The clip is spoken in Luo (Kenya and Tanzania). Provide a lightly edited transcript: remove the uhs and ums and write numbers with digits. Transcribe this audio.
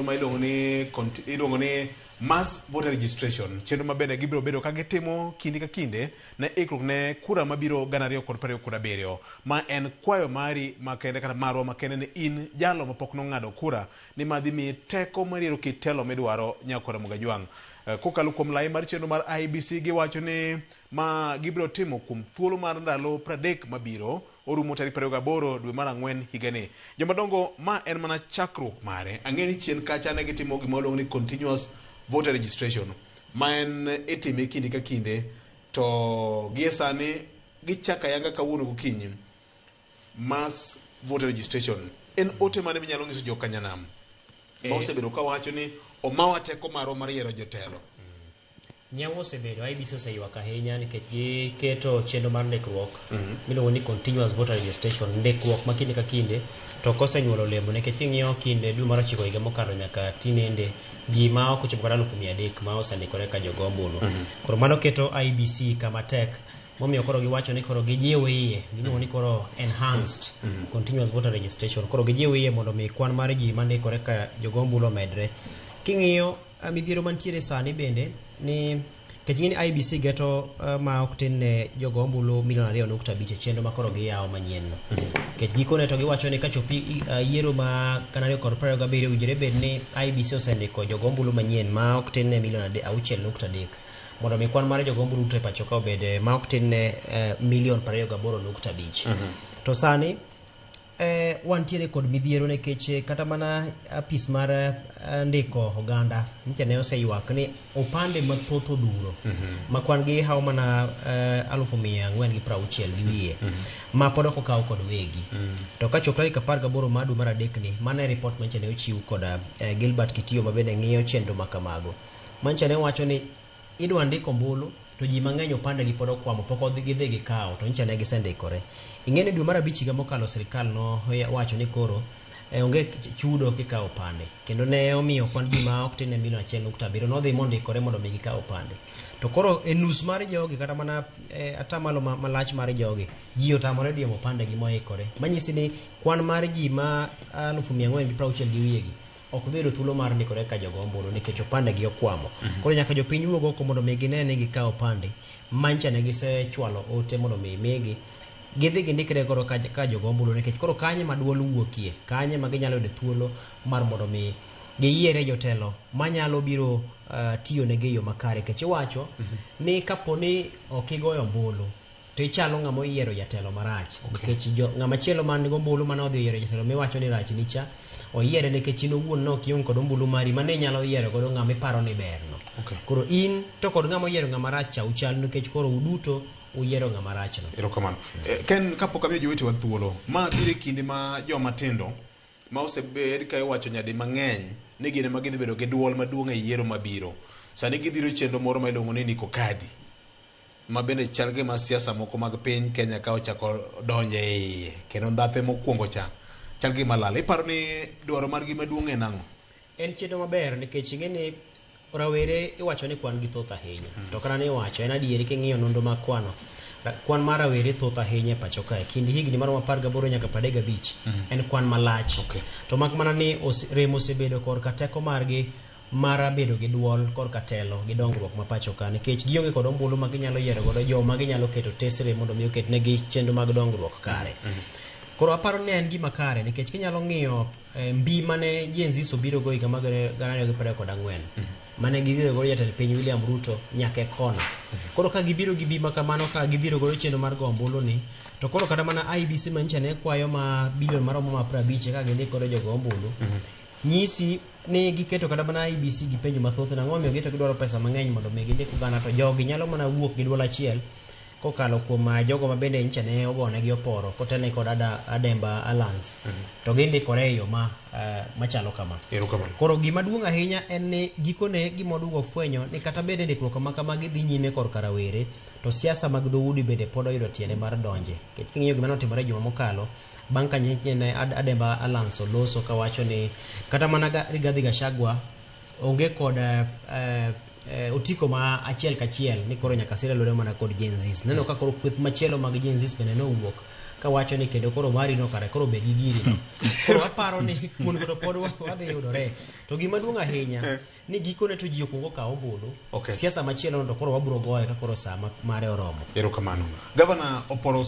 Ma iluongo ni iluongo ni mass voter registration, chenro ma bende gibiro bedo ka gitimo kinde ka kinde ne ikruok ne kura mabiro 2027. Ma en kwayo mari makende kata marwa makende ne in jalo mapok nong'ado kura ni ma dhi miyi teko mar yiero kit telo midwaro nyakora Mugajwang'. Kokalo kuom lai mar chenro mar IEBC, giwacho ni ma gibiro timo kuom thuolo mar ndalo 30 mabiro orumo tarik 28 dwe mar ang'wen higani. Jomadongo, ma en mana chakruok mare. Ang'e ni chien kacha ne gitimo gima iluongo ni continuous voter registration, ma en itime kinde ka kinde, to gie sani gichako ayanga kawuono gokinyi mass voter registration. En ote mane minyalo nyiso jokanyanam ma osebedo kawacho ni omawa teko marwa mar yiero jotelo? Nyawo osebedo, IEBC oseywak ahinya nikech giketo chenro mar ndikruok miluongo ni continuous voter registration, ndikruok ma kinde ka kinde, to ok osenyuolo olemo nikech king'iyo kinde dwe mar ochiko higa mokalo nyaka tinende, ji ma ok ochopo kata 300,000 ma osendikore ka jogo ombulu. Koro mano keto IEBC kama tek, momiyo koro giwacho ni koro gijiw iye, giluongo ni koro enhanced continuous voter registration. Koro gijiw iye mondo mi kwan mar ji mandikore ka jogo ombulu omedre. King'iyo midhiero mantiere sani bende ni nikech ing'e ni IEBC geto ma ok tin ne jogo ombulu milion 2.5 e chenro ma koro giyawo manyien no. Nikech gikone to giwacho ni kachopi yiero ma 2027, owinjore bed ni IEBC osendiko jogo ombulu manyien ma ok tin ne milion 6.3 mondo mi kwan mar jogo ombulu duto e pacho ka obed ma ok tin ne milion 28.5. To sani wantiere kod midhiero nikech kata mana apis mar ndiko oganda nyicha ne oseywak ni opande mathoth odhuro ma kwan gi hawo mana 460,000 gi wiye ma pod ok okaw kod wegi. To kachop tarik 18 mar dwe mar adek ni, mano e ripot manyicha ne ochiw kod Gilbert Kitiyo ma bende ng'iyo chenro ma kamago. Manyicha ne wacho ni idwa ndik ombulu to ji mang'eny opande gi pod okwamo, pok odhi gidhi gikawo, to nyicha ne gisendikore. Ing'e ni dwe mar abich higa mokalo sirikal no wacho ni koro onge chudo kikawo opande, kendo ne omiyo kwan ji ma ok tin ne milion 1.7 nodhi mondikore mondo mi gikaw opande. To koro e nus mar jogi, kata mana atamalo malach mar jogi, ji otamore dhi omo opande gi moikore, manyisi ni kwan mar ji ma 460,000 gi wiye gi ok dhi yudo thuolo mar ndikore ka jogo ombulu nikech opande gi okwamo. Koro nyaka jopiny wuog oko mondo mi gine ni gikawo opande mancha ne gisechwalo ote mondo mi migi gidhi gindikre koro ka jogo ombulu, nikech koro kanye ma duol wuokie, kanye ma ginyalo yudo thuolo mar mondo mi giyiere jotelo manyalo biro tiyo negi e yo makare, nikech iwacho ni kapo ni ok igoyo ombulu to ichalo ng'ama oyiero jatelo marach, nikech jo ng'ama chielo man gi ombulu mane odhi oyiero jatelo miwacho ni rach ni cha oyiere nikech in owuon ne ok ionge kod ombulu mari mane inyalo yiero godo ng'ama iparo ni berno. Koro in to kod ng'ama oyiero ng'ama rach cha uchal, nikech koro uduto uyiero ng'ama rachno. Erokamano. Ken, kapok amiyo jowetewa thuolo, ma biro e kinde ma joma tindo ma osebed ka iwacho nyadi mang'eny ni gin ema gidhi bedo gi duol maduong' e yiero mabiro. Sani gidhiro chenro moro ma iluongo ni Niko Kadi, ma bende chal gima siasa moko mag piny Kenya ka ochako donjo e iye, kendo ndhathe mokwongo cha chal gima lal. Iparo ni dwaro margi maduong' en ang'o? En chenro maber nikech ing'e ni rawere iwacho ni kwan gi thoth ahinya. To kata ni iwacho en adieri, king'iyo nonro mag kwano, kwan mar rawere thoth ahinya e pacho kae. Kind higni maromo 18 nyaka 35 en kwan malach. To mak mana ni rem osebedo korka teko margi mar bedo gi duol korka telo gi dongruok ma pacho ka, nikech gionge kod ombulu ma ginyalo yiero godo joma ginyalo keto tesre mondo mi oketnegi chenro mag dongruok kare. Koro aparo ni en gima kare nikech kinyalo ng'iyo mbi mane Gen Z obiro go higa mag 2024 mane gidhiro godo jatend piny William Ruto nyaka e kona. Koro ka gibiro gi mbi ma kamano ka gidhiro godo chenro mar go ombulu ni, to koro kata mana IEBC manyicha ne kwayo ma bilion maromo ma 50 ka gindik godo jogo ombulu, nyisi ni giketo kata mana IEBC gi penjo mathoth, nang'o omiyo gito gidwaro pesa mang'eny mondo mi gindik oganda, to jogi nyalo mana wuok gi duol achiel kokalo kuom jogo ma bende nyicha ne ogonegi oporo kotelne kod Ademba Alliance, to gindikore e yo ma machalo kama. Erokamano. Koro gima duong' ahinya en ni gikone gima waduogo fwenyo ni kata bende ndikruok ma kamagi dhi nyime korka rawere, to siasa mag dhoudi bende pod oyudo tiende mar donje. Nikech king'iyo gima notimore juma mokalo bang' ka nyicha ne Ademba Alliance oloso kawacho ni kata mana Rigathi Gachagua onge kod otiko ma achiel kachiel ni koro nyaka sire lwedo mana kod Gen Zs. Neno ka koro kweth machielo mag Gen Zs bende nowuok Kawacho ni kendo koro mari no kare koro bed gi giri no. Koro aparo ni kuon go to pod wadhi yudore. To gima duong' ahinya ni gikone to ji okuongo kaw ombulu. Okay. Siasa machielo no to koro wabiro goye ka koro saa mare oromo. Erokamano. Gavana Oporo.